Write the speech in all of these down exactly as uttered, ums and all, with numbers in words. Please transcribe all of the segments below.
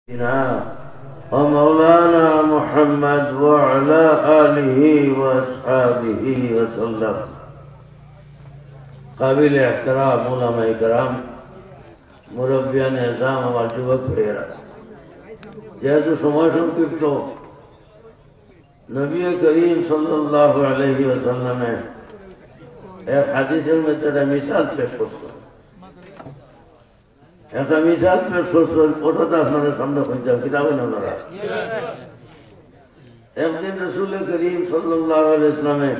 سيدنا ومولانا محمد وعلى آله وأصحابه وسلم. قابل احترام علماء کرام، মুরব্বিয়ান এজাম, আমার যুবক ভাইয়েরা, যেহেতু সময় সংক্ষিপ্ত, নবী করিম সাল্লাল্লাহু আলাইহি ওয়াসাল্লামে এক হাদিসের মধ্যে একটা মিসাল পেশ করছেন। একটা মিসাল পেশ করছেন, ওটা তো আপনাদের সামনে কইতাম, কিতাবে না ওনারা। একদিন রসুল করিম সাল্লাল্লাহু আলাইহি ওয়াসাল্লামে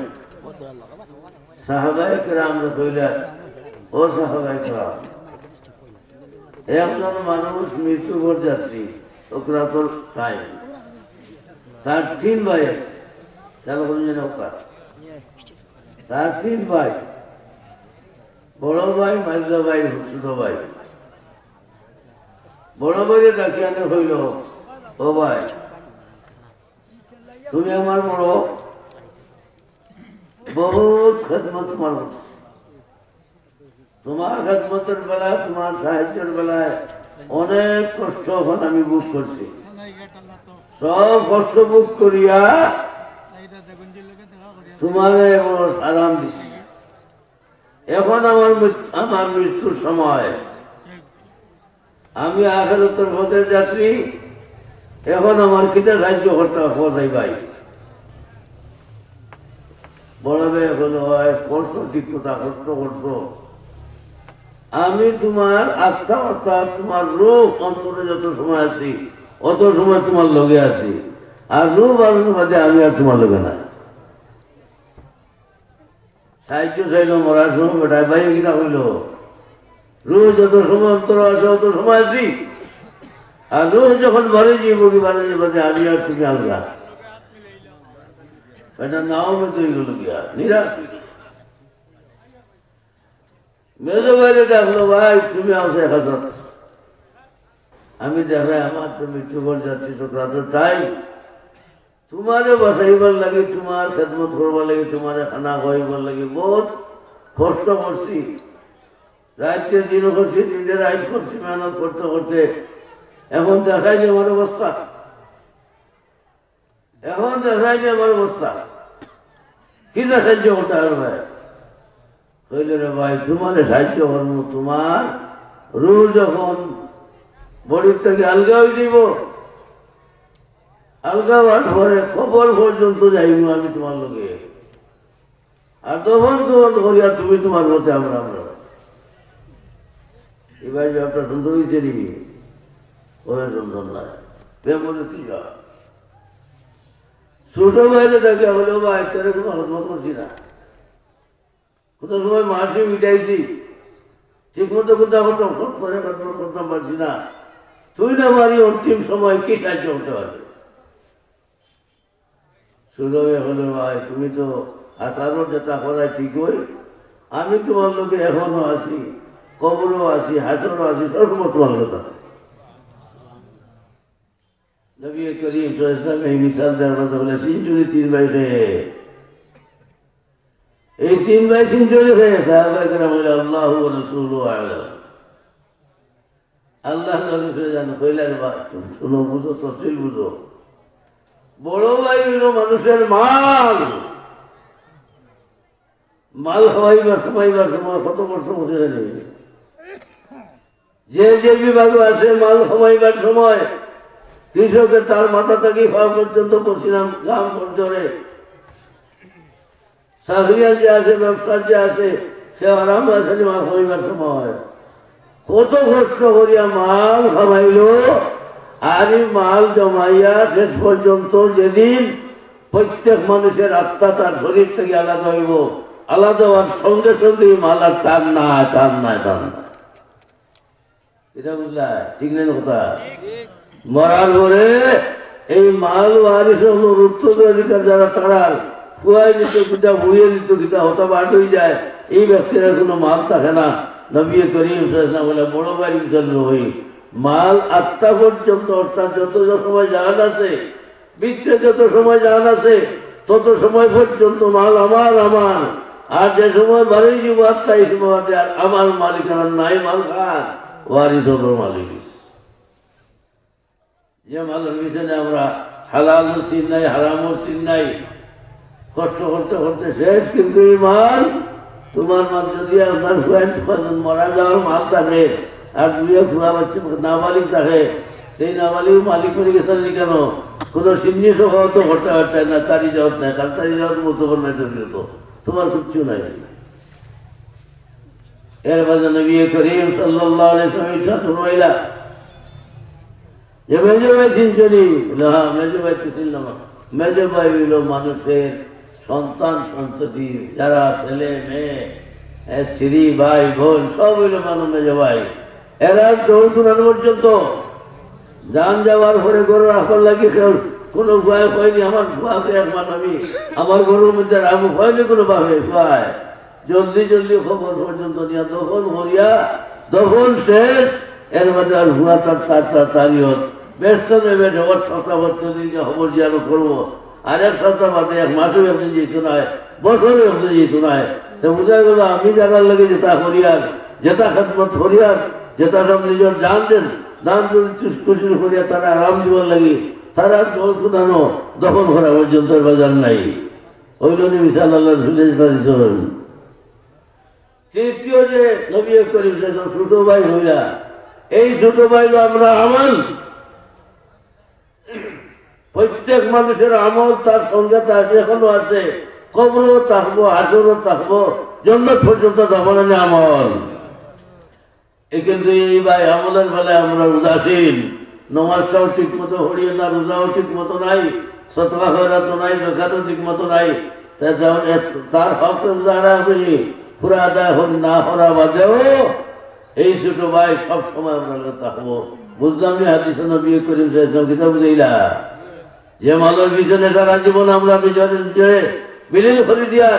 সাহাবায়ে কেরামরে কইলা, "ও সাহাবায়ে কেরাম, একজন মানুষ মৃত্যুর যাত্রী, সাকরাতুল টাইম, তার তিন ভাই আছে।" খেয়াল করুন যেন ওটা। তার তিন ভাই, বড় ভাই, মাঝলা ভাই, ছোট ভাই। বড় ভাইরে ডাকিয়া আনে কইল, "ও ভাই, তুমি আমার বড়, বহুত খেদমত তোমার করছি। তোমার খেদমতের বেলায়, তোমার সাহায্যের বেলায় অনেক কষ্ট এখন আমি ভোগ করছি। সব কষ্ট ভোগ করিয়া তোমারে বড় আরাম দিছি। এখন আমার মৃত-, আমার মৃত্যুর সময়, আমি আখেরাতের পথের যাত্রী, এখন আমার কিতা সাহায্য করতে হবে, কও চাই ভাই?" বড় ভাই এখন, "হয় কষ্ট, ঠিক কথা, কষ্ট করছো। আমি তোমার আত্মা, অর্থাৎ তোমার রূহ অন্তরে যত সময় আছি, অত সময় তোমার লগে আছি, আর রূহ বারোর বাদে আমি আর তোমার লগে নাই।" সাহায্য চাইল মরার সময়, বেটায় ভাই কিতা কইল, "রূহ যত সময় অন্তর আছে, অত সময় আছি, আর রূহ যখন বারে যাইব, কি বারে যাইব, যে আমি আর তুমি আলগা।" এটা নাও মে তো গেল গিয়া, নিরাশ হইল। মেজো ভাইরে ডাকলো, "ভাই, তুমি আছো এক হাজার, আমি দেখে আমার তো মৃত্যুর যাত্রী, সাকরাতুল টাইম।" তোমারে বাঁচাইবার লাগি, তোমার খেদমত করবার লাগি, তোমারে খানা খাওয়াইবার লাগি বহুত কষ্ট করছি। রাইতে দিন করছি, দিনে রাইত করছি, মেহনত করতে করতে। এখন দেখাই যে আমার অবস্থা, এখন দেখাই যে আমার অবস্থা। কি সাহায্য করতে হবে ভাই? কইল, "রে ভাই, তোমারে সাহায্য করবো, তোমার রুহ যখন বডির থাকি আলগা হয়ে দিব, আলগা হওয়ার পরে কবর পর্যন্ত যাইব আমি তোমার লগে, আর দফন কবর করিয়া তুমি তোমার মতে আমরা আমরা।" এবার যে আপনার সুন্দর হয়েছে নি, ওরা সুন্দর না, প্রেম বলে তুই যা। ছোট ভাইরে ডাকিয়া বলে, "ও ভাই, তোরে কোনো হজমত করছি না, কোনো সময় মারছি, মিটাইছি, ঠিক মতো কোথাও কোথাও খোঁজ করে, খোঁজ করে করতাম পারছি না, তুই না মারি অন্তিম সময় কি সাহায্য করতে পারবে?" সুলভে হলো, "ভাই, তুমি তো হাসানোর যেটা করায় ঠিকই, আমি তোমার লগে এখনো আছি, কবরও আছি, হাসরও আছি, সর্বমত তোমার কথা।" নবী করিম সাল্লাল্লাহু আলাইহি ওয়াসাল্লাম এই মিসাল দেওয়ার কথা বলে, তিনজনে তিন ভাই খেয়ে, এই তিন ভাই তিনজনে খেয়ে, সাহাবায়ে কেরাম বলে, "আল্লাহু ওয়া রাসূলুহু আ'লাম।" আল্লাহ নবী সে জানো, কইলেন, "বা, তুমি শুনো, বুঝো, তফসিল বুঝো।" বড় ভাই হইল মানুষের মাল, মাল খাওয়াইবার, খাওয়াইবার সময় কত কষ্ট করছে জানি। যে যে বিভাগে আছে, মাল খাওয়াইবার সময় কৃষকের তার মাথা থাকি পাও পর্যন্ত পসিনা ঘাম ঝরে। চাকরিয়ান যে আছে, ব্যবসার যে আছে, সে আরাম আছে নি মাল খাওয়াইবার সময়। কত কষ্ট করিয়া মাল খাওয়াইল, আর এই মাল জমাইয়া শেষ পর্যন্ত যেদিন প্রত্যেক মানুষের আত্মা তার শরীর থেকে আলাদা হইব, আলাদা হওয়ার সঙ্গে সঙ্গে এই মাল আর তার না, তার না, তার না। এটা বুঝলা? ঠিক না কথা? মরার পরে এই মাল ওয়ারিস হলো উত্তরাধিকার যারা, তারা ফুয়াই দিত কিতা, বুড়িয়ে দিত কিতা, হতা বাদ হয়ে যায়। এই ব্যক্তির আর কোনো মাল থাকে না। নবী করিম সাল্লাল্লাহু আলাইহি ওয়াসাল্লাম বলে, "বড় ভাই, ইনশাআল্লাহ, ওই মাল আত্মা পর্যন্ত, অর্থাৎ যত সময় জান আছে, ভিতরে যত সময় জান আছে, তত সময় পর্যন্ত মাল আমার, আমার। আর যে সময় বাড়ি যাব আত্মা, এই সময় বাদে আর আমার মালিকানা নাই, মাল কার? ওয়ারিস হলো মালিক।" যে মালর পিছনে আমরা হালালর চিন নাই, হারামর চিন নাই, কষ্ট করতে করতে শেষ। কিন্তু এই মাল, তুমার মাল যদি আপনার friend মারা যাওয়ার মাল থাকে, আর দুইয়ে ফুয়া বাচ্চা নাবালিগ থাকে, সেই নাবালিগ মালিক মরি গেছে নি কেন? কোনো সিন্নি সহ তো করতে পারতেন না, তারি যাওয়ার নাই, কাল তারি যাওয়ার মতো কোনো নাই, তো তুমার কিচ্ছু নাই। এর বাদে নবী করিম সাল্লাল্লাহু আলাইহি ওয়াসাল্লাম ইরশাদ ফরমাইলা, যে মেজো ভাই চিনছো নি? বলে, "হ্যাঁ, মেজো ভাই তো চিনলাম।" মেজো ভাই অইলো মানুষের সন্তান সন্ততি, যারা ছেলে মেয়ে, এ, স্ত্রী, ভাই, বোন, সব অইলো মানুষ মেজো ভাই। এরা দৌড় দৌড়ানো পর্যন্ত জান যাওয়ার পরে ঘরো রাখার লাগি কেউ কোনো উপায় হয়নি। আমার ফুয়াকে একবার আমি আমার ঘরর মধ্যে রাখবো, হয়নি কোনো ভাবে উপায়। জলদি জলদি খবর পর্যন্ত নিয়া দফন করিয়া, দফন শেষ, এর বাদে আর ফুয়া তার, তার, তার, তারিয়ত। ব্যস্ত নেবে, সবার সপ্তাহ দিনকে খবর জিয়ারত করবো। আর এক সপ্তাহ বাদে, এক মাসেও একদিন যেত নায়, বছরেও একদিন যেত নায়। তো বুঝা গেল, আমি যারার লাগি যেটা করিয়ার, যেটা খেদমত করিয়ার, যেটা সব নিজের জান দেন, দান যদি খুশি করিয়া তারা আরাম দিবার লাগি, তারা দল কুদানো দফন করা পর্যন্ত বাজার নাই। ওই জন্য মিশাল আল্লাহ রসুল যেটা দিতে পারেন। তৃতীয় যে নবী করিম সাল্লাল্লাহু আলাইহি ওয়াসাল্লাম ছোট ভাই হইলা, এই ছোট ভাই হলো আমরা আমল। প্রত্যেক মানুষের আমল তার সঙ্গে তার এখনো আছে, কবরও থাকবো, হাসরও থাকবো, জন্নত পর্যন্ত দাফনানি আমল। এ কিন্তু এই ভাই আমলের বেলায় আমরা উদাসীন, নমাজটাও ঠিক মতো পড়িয়ে না, রোজাও ঠিক মতো নাই, সদকা খয়রাতও নাই, জাকাতও ঠিক মতো নাই। তা যা-, এ-, তার হক রোজা আদায় করি, পুরা আদায় হল না করা বাদেও এই ছোট ভাই সব সময় আমরা লগে থাকবো। বুঝলাম নি হাদিসে নবী করিম সাল্লাল্লাহু আলাইহি ওয়াসাল্লাম কিতা বুঝাইলা? যে মালর পিছনে সারা জীবন আমরা নিজরে নিজরে বিলীন করি দিয়ার,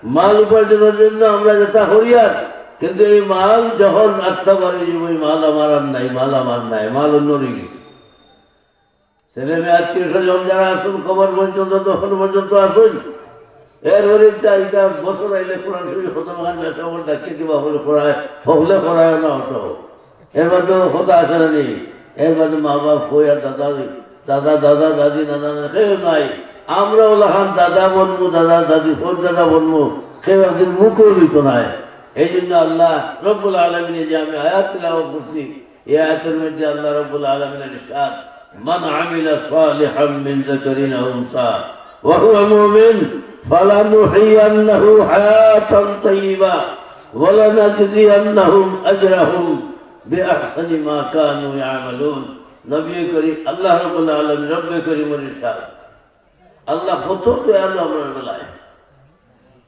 মাল উপার্জনের জন্য আমরা যেটা করিয়ার, কিন্তু এই মাল যখন আত্মা বাড়ি যাবো, এই মাল আমার আর নাই, মাল আমার নাই, মাল অন্য রয়ে গেছে। ছেলে মেয়ে আত্মীয় স্বজন যারা আছইন, কবর পর্যন্ত, দফন পর্যন্ত আছইন। এরপরে তা এটা বছর আইলে কোরআন শরীফ খতম হয় না, সবার ডাকিয়ে দিবা, হলে পড়ায়, হকলে পড়ায় না হতো। এর বাদে কথা আছে না নি? এর বাদে মা বাপ, হই আর দাদা, দাদা, দাদা, দাদি, নানা, নানা, কেউ নাই। আমরা ওলাখান দাদা বলবো, দাদা, দাদি, পর দাদা বলবো, কেউ একদিন মুখও দিত নাই। এই জন্য আল্লাহ রব্বুল আলামিনে যে আমি আয়াত তিলাওয়াত করছি, এই আয়াতের মধ্যে আল্লাহ রব্বুল আলামিনের ইরশাদ, "মান আমিলা সালিহাম মিন যাকারিন আও উনসা ওয়া হুয়া মুমিন ফালানুহিয়ান্নাহু হায়াতান তাইয়্যিবা ওয়া লানাজজিয়ান্নাহুম আজরাহুম বিআহসানি মা কানু ইয়ামালুন।" নবী করিম, আল্লাহ রব্বুল আলামিন, রব্বে করিমের ইরশাদ। আল্লাহ কত দয়ালু আমরার বেলায়,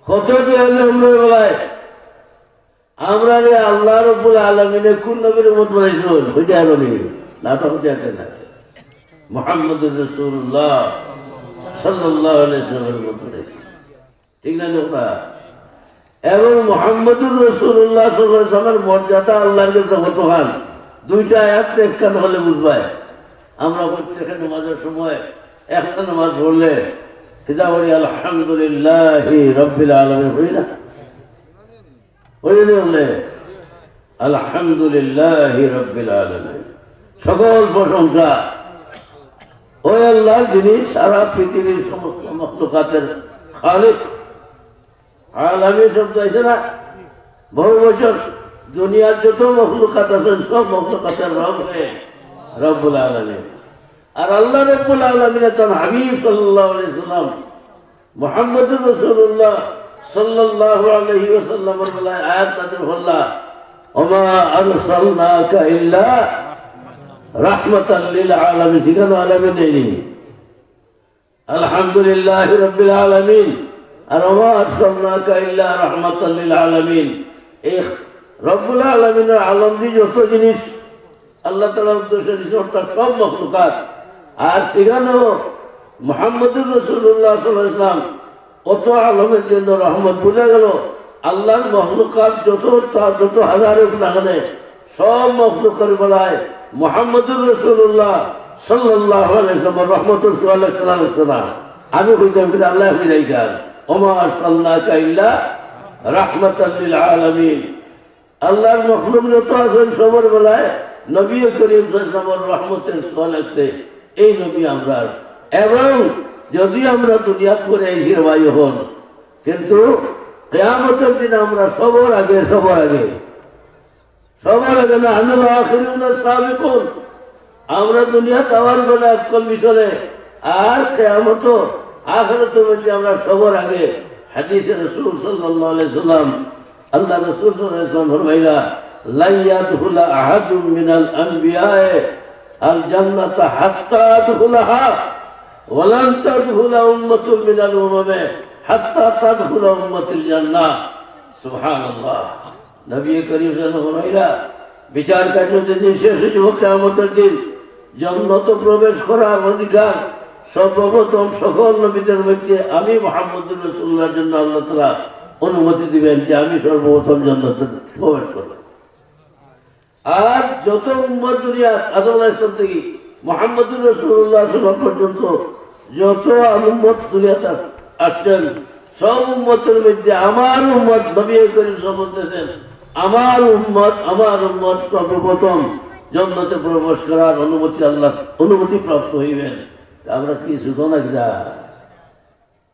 কত দয়ালু আমরার বেলায়। আমরা রে আল্লাহ রব্বুল আলামিনে কোন নবীর উম্মত বানাইছইন? ওইটা আরো নেই, না তো হতে আছে না। মুহাম্মদুর রাসূলুল্লাহ সাল্লাল্লাহু আলাইহি ওয়াসাল্লামের উম্মত বানাইছইন। ঠিক না কথা? এবং মুহাম্মদুর রাসূলুল্লাহ সাল্লাল্লাহু আলাইহি ওয়াসাল্লামের মর্যাদা আল্লাহর কাছে কতখান, দুইটা আয়াত একখান হলে বুঝবায়। আমরা প্রত্যেকে নামাজের সময় একটা নামাজ পড়লে, কিতা পড়ি? আলহামদুলিল্লাহি রাব্বিল আলামিন পড়ি না? ওই জন্য বলে, "আলহামদুলিল্লাহি রাব্বিল আলামিন।" সকল প্রশংসা ওই আল্লাহ, যিনি সারা পৃথিবীর সমস্ত মখলুকাতের খালিক। আলামিন শব্দ আছে না, বহু বচন। দুনিয়ার যত মখলুকাত আছে, সব মখলুকাতের রব হে রব্বুল আলামিন। আর আল্লাহ রব্বুল আলামিন তান হাবিব সাল্লাল্লাহু আলাইহি সাল্লাম মুহাম্মদুর রাসূলুল্লাহ সাল্লাল্লাহু আলাইহি ওয়াসাল্লামের বেলায় আয়াত নাযিল করলা, "ওমা আরসালনাকা ইল্লা রাহমাতাল লিল আলামিন।" সেখানে আলামিন নেই। আলহামদুলিল্লাহি রাব্বিল আলামিন। আর "ওমা আরসালনাকা ইল্লা রাহমাতাল লিল আলামিন।" এই রব্বুল আলামিনের আলমগীর যত জিনিস আল্লাহ তাআলার উদ্দেশ্যে দিয়েছেন, অর্থাৎ সব মখলুকাত। আর সেখানেও মুহাম্মদুর রাসূলুল্লাহ সাল্লাল্লাহু আলাইহি ওয়াসাল্লাম অত আলমের জন্য রহমত। বুঝা গেল, আল্লাহর মখলুকাত যত, তা যত হাজার হোক না কেন, সব মখলুকের বেলায় মুহাম্মদুর রাসূলুল্লাহ সাল্লাল্লাহু আলাইহি ওয়াসাল্লাম রহমতুল সুয়াল সালাম হচ্ছে না। আমি কইতাম, কিন্তু আল্লাহ কই নাই কার? "ওমা আরসালনাকা ইল্লা রাহমাতাল লিল আলামিন।" আল্লাহর মখলুক যত আছেন, সবার বেলায় নবী করিম সাল্লাল্লাহু আলাইহি ওয়াসাল্লামের রহমতের ছোঁয়া লাগছে। এই নবী আমরার। এবং যদি আমরা দুনিয়াত পড়ে আইছি রে ভাই অখন, কিন্তু কিয়ামতের দিন আমরা সবার আগে, সবার আগে, সবার আগে নাহনুল আখিরুনা সাবিকুন। আমরা দুনিয়াত আওয়ার বেলা এক কন্ডিশনে, আর কিয়ামত, আখিরাতের মধ্যে আমরা সবার আগে। হাদিসে রাসূল সাল্লাল্লাহু আলাইহি ওয়াসাল্লাম, আল্লাহ রাসূল সাল্লাল্লাহু আলাইহি ওয়াসাল্লাম ফরমাইলা, "লান ইয়াদখুলা আহাদুম মিনাল আনবিয়ায়ে আল জান্নাতা হাত্তা আদখুলাহা, ওয়া লান তাদখুলা উম্মাতুম মিনাল উমামে হাত্তা তাদখুলা উম্মাতিল জান্নাহ।" সুবহানাল্লাহ। নবী করিম সাল্লাল্লাহু আলাইহি ওয়াসাল্লাম ফরমাইলা, বিচার কার্য যেদিন শেষ অইযিবো, কিয়ামতের দিন, জন্নতে প্রবেশ করার অধিকার সর্বপ্রথম সকল নবীদের মধ্যে আমি মুহাম্মদুর রাসূলুল্লাহর জন্য আল্লাহ তাআলা অনুমতি দিবেন যে আমি সর্বপ্রথম জন্নতে প্রবেশ করব। আর যত উম্মত দুনিয়াত আদম আলাইহিস সালাম থেকে মুহাম্মদুর রাসূলুল্লাহ সাল্লাল্লাহু আলাইহি ওয়াসাল্লাম পর্যন্ত যত উম্মত দুনিয়াত আস-, আসছেন, সব উম্মতের মধ্যে আমার উম্মত, নবী করিম সাল্লাল্লাহু আলাইহি ওয়াসাল্লাম বলতেছেন, "আমার উম্মত, আমার উম্মত সর্বপ্রথম জন্নতে প্রবেশ করার অনুমতি আল্লাহ, অনুমতি প্রাপ্ত হইবেন।" তা আমরা কি ছোট না কিনা?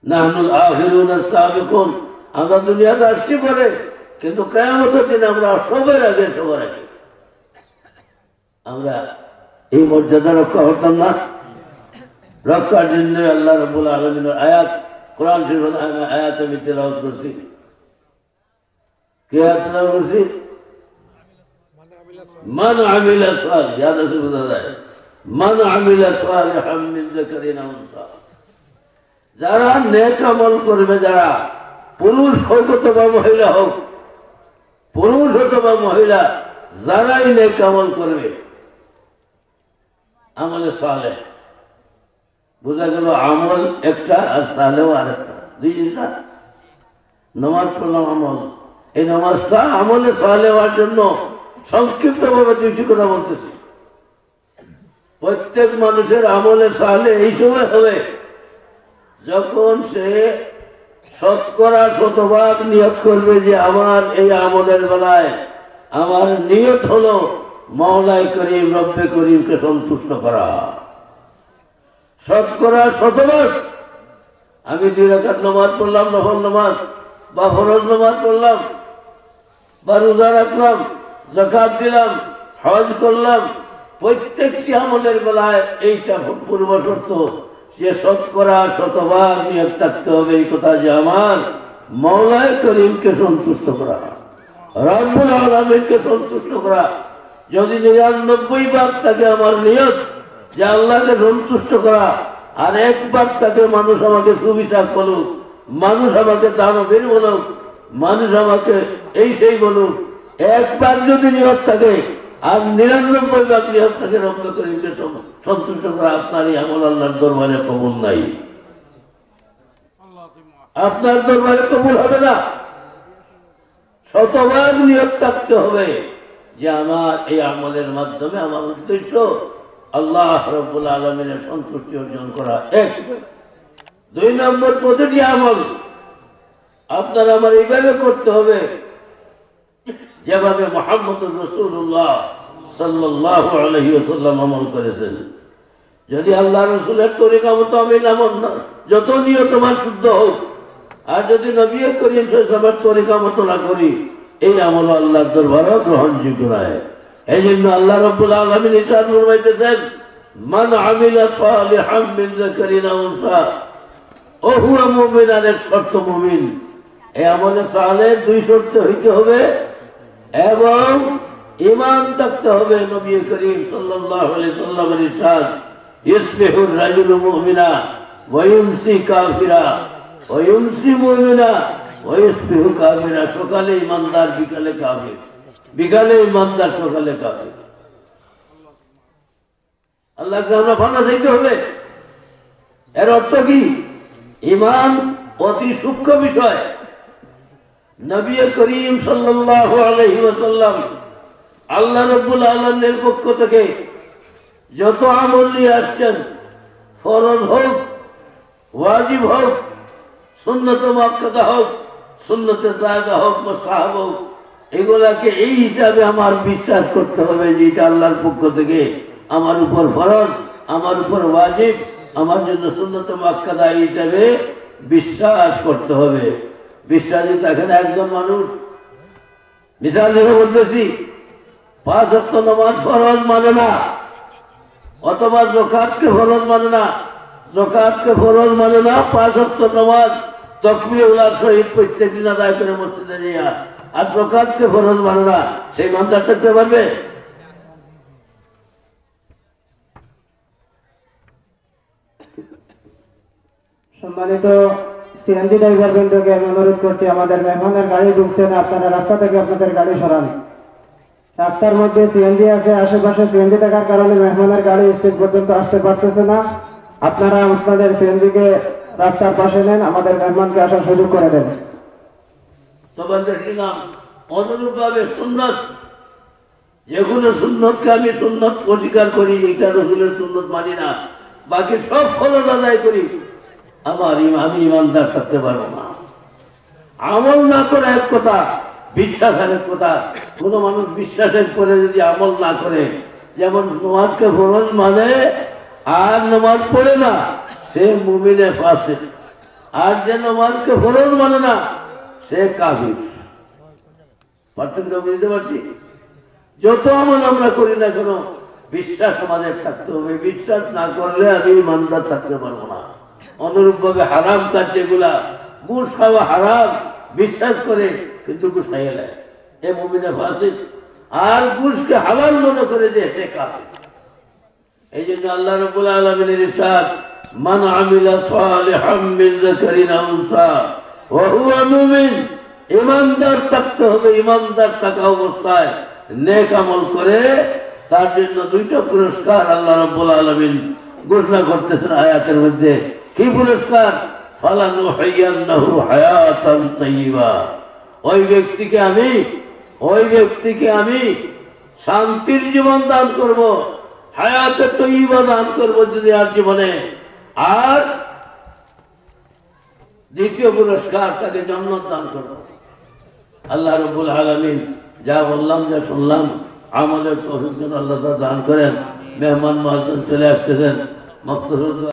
নাহনুল আখিরুনা সাবিকুন। আমরা দুনিয়াত আসছি পরে, কিন্তু কিয়ামতের দিন আমরা সবার আগে, সবার আগে। আমরা এই মর্যাদা রক্ষা করতাম না? রক্ষার জন্য আল্লাহ রাব্বুল আলামিনের আয়াত, কোরআন শরীফের আয়া-, আয়াত আমি তেলাওয়াত করছি। কি আয়াত তেলাওয়াত করছি? মান আমিলা সালিহান, ইয়াদ আছে, বোঝা যায়। মান আমিলা সালিহাম মিন যাকারিন আও উনসা। যারা নেক আমল করবে, যারা পুরুষ হোক অথবা মহিলা হোক, পুরুষ অথবা মহিলা, যারাই নেক আমল করবে, আমলে সালেহ, বোঝা গেল আমল একটা আর সালেহ আরেকটা, দুই জিনিস না? নামাজ পড়লাম আমল, এই নামাজটা আমলে সালেহ হওয়ার জন্য সংক্ষিপ্তভাবে দুইটি কথা বলতেছি। প্রত্যেক মানুষের আমলে সালেহ এই সময় হবে, যখন সে শতকরা শতভাগ নিয়ত করবে যে আমার এই আমলের বেলায় আমার নিয়ত হলো মাওলায় করিম, রব্বে করিমকে সন্তুষ্ট করা। শতকরা শতভাগ। আমি দুই রাকাত নামাজ পড়লাম, নফল নামাজ বা ফরজ নামাজ পড়লাম, বা রোজা রাখলাম, যাকাত দিলাম, হজ করলাম, প্রত্যেকটি আমলের বেলায় এইটা পূর্ব শর্ত যে শতকরা শতভাগ নিয়ত থাকতে হবে এই কথা যে আমার মাওলায় করিমকে সন্তুষ্ট করা, রব্বুল আলামিনকে সন্তুষ্ট করা। যদি নিরানব্বই ভাগ থাকে আমার নিয়ত যে আল্লাহকে সন্তুষ্ট করা, আর এক ভাগ থাকে মানুষ আমাকে সুবিচার করুক, মানুষ আমাকে দানবীর বলুক, মানুষ আমাকে এই সেই বলুক, এক ভাগ যদি নিয়ত থাকে আর নিরানব্বই ভাগ নিয়ত থাকে রব্বে করিমকে সম-, সন্তুষ্ট করা, আপনার এই আমল আল্লাহর দরবারে কবুল নাই, আপনার দরবারে কবুল হবে না। শতভাগ নিয়ত থাকতে হবে যে আমার এই আমলের মাধ্যমে আমার উদ্দেশ্য আল্লাহ রব্বুল আলামিনের সন্তুষ্টি অর্জন করা। এক। দুই নম্বর, প্রতিটি আমল আপনার আমার এইভাবে করতে হবে যেভাবে মুহাম্মদুর রাসূলুল্লাহ সাল্লাল্লাহু আলাইহি ওয়াসাল্লাম আমল করেছেন। যদি আল্লাহ রসুলের তরিকা মতো আমি আমল না, যত নিয়ত আমার শুদ্ধ হোক, আর যদি নবী করিম সাল্লাল্লাহু আলাইহি ওয়াসাল্লামের তরিকা মতো না করি, এই আমল আল্লাহর দরবারে গ্রহণযোগ্য নয়। এই জন্য আল্লাহ রাব্বুল আলামিন ইরশাদ ফরমাইতেছেন, "মান আমিলা সালিহাম মিন যাকারিন আও উনসা ওয়া হুয়া মুমিন", আর এক শর্ত মুমিন। এই আমলে সালেহ দুই শর্তে হইতে হবে এবং ঈমান থাকতে হবে। নবী করিম সাল্লাল্লাহু আলাইহি সাল্লামের ইরশাদ, "ইসবিহুর রাজুলু মুমিনা ওয়া ইউমসি কাফিরা, ওয়া ইউমসি মুমিনা, ওয়া ইউসবিহু কাফিরা।" সকালে ইমানদার, বিকালে কাফির, বিকালে ইমানদার, সকালে কাফির। আল্লাহর কাছে আমরা পানা চাইতে হবে। এর অর্থ কি? ঈমান অতি সূক্ষ্ম বিষয়। নবী করিম সাল্লাল্লাহু আলাইহি ওয়াসাল্লাম আল্লাহ রাব্বুল আলামিনের পক্ষ থেকে যত আমল নিয়ে আসছেন, ফরজ হোক, ওয়াজিব হোক, সুন্নতে মুআক্কাদা হোক, সুন্নতে জায়েদা হোক, মুস্তাহাব হোক, এগুলাকে এই হিসাবে আমার বিশ্বাস করতে হবে যে এটা আল্লাহর পক্ষ থেকে আমার উপর ফরজ। আমার উপর ওয়াজিব, আমার জন্য সুন্নতে মুআক্কাদা হিসাবে বিশ্বাস করতে হবে। বিশ্বাস যদি থাকে না একজন মানুষ, মিসাল দিয়ে বলতেছি, পাঁচ ওয়াক্ত নামাজ ফরজ মানে না, অথবা জকাতকে ফরজ মানে না, জকাতকে ফরজ মানে না, পাঁচ ওয়াক্ত নামাজ তকবিরে উলার সহিত প্রত্যেক দিন আদায় করে মসজিদে যাইয়া, আর জকাতকে ফরজ মানে না, সেই ইমানদার থাকতে পারবে? সম্মানিত সিএনজি ড্রাইভার বৃন্দকে আমি অনুরোধ করছি, আমাদের মেহমানের গাড়ি ঢুকছে না, আপনারা রাস্তা থেকে আপনাদের গাড়ি সরান। রাস্তার মধ্যে সিএনজি আছে, আশেপাশে সিএনজি থাকার কারণে মেহমানের গাড়ি স্টেজ পর্যন্ত আসতে পারতেছে না। আপনারা আপনাদের সিএনজিকে রাস্তার পাশে নেন, আমাদের মেহমানকে আসার সুযোগ করে দেন। তবে দেখলাম অনুরূপভাবে সুন্নত, যে কোনো সুন্নতকে আমি সুন্নত অস্বীকার করি, এটা রসুলের সুন্নত মানি না, বাকি সব ফরজ আদায় করি, আমার ইম-, আমি ইমানদার থাকতে পারবো না। আমল না করা এক কথা, বিশ্বাস আর এক কথা। কোনো মানুষ বিশ্বাসের পরে যদি আমল না করে, যেমন নামাজকে ফরজ মানে আর নামাজ পড়ে না, সে মুমিনে ফাসিক। আর যে নামাজকে ফরজ মানে না, সে কাফির। পার্থক্যটা বুঝতে পারছি? যত আমল আমরা করি না কেন, বিশ্বাস আমাদের থাকতে হবে। বিশ্বাস না করলে আমি ইমানদার থাকতে পারবো না। অনুরূপভাবে হারাম কাজ যেগুলা, ঘুষ খাওয়া হারাম, বিশ্বাস করে কিন্তু ঘুষ খাইয়া নেয়, এ মুমিনে ফাসিক। আর ঘুষকে হালাল মনে করে যে, সে কাফির। এই জন্য আল্লাহ রাব্বুল আলামিনের ইরশাদ, "মান আমিলা সালিহাম মিন যাকারিন আও উনসা ওয়া হুয়া মুমিন।" ইমানদার থাকতে হবে, ইমানদার থাকা অবস্থায় নেক আমল করে, তার জন্য দুইটা পুরস্কার আল্লাহ রাব্বুল আলামিন ঘোষণা করতেছেন আয়াতের মধ্যে। কি পুরস্কার? "ফালানুহইয়ান্নাহু হায়াতান তাইয়িবা।" ওই ব্যক্তিকে আমি, ওই ব্যক্তিকে আমি শান্তির জীবন দান করব, হায়াতে তৈয়বা দান করব দুনিয়ার জীবনে। আর দ্বিতীয় পুরস্কার, তাকে জান্নাত দান করব। আল্লাহ রাব্বুল আলামিন যা বললাম, যা শুনলাম, আমলের তৌফিক যেন আল্লাহ তাআলা দান করেন। মেহমান মহাজন চলে আসতেছেন, মকসুদ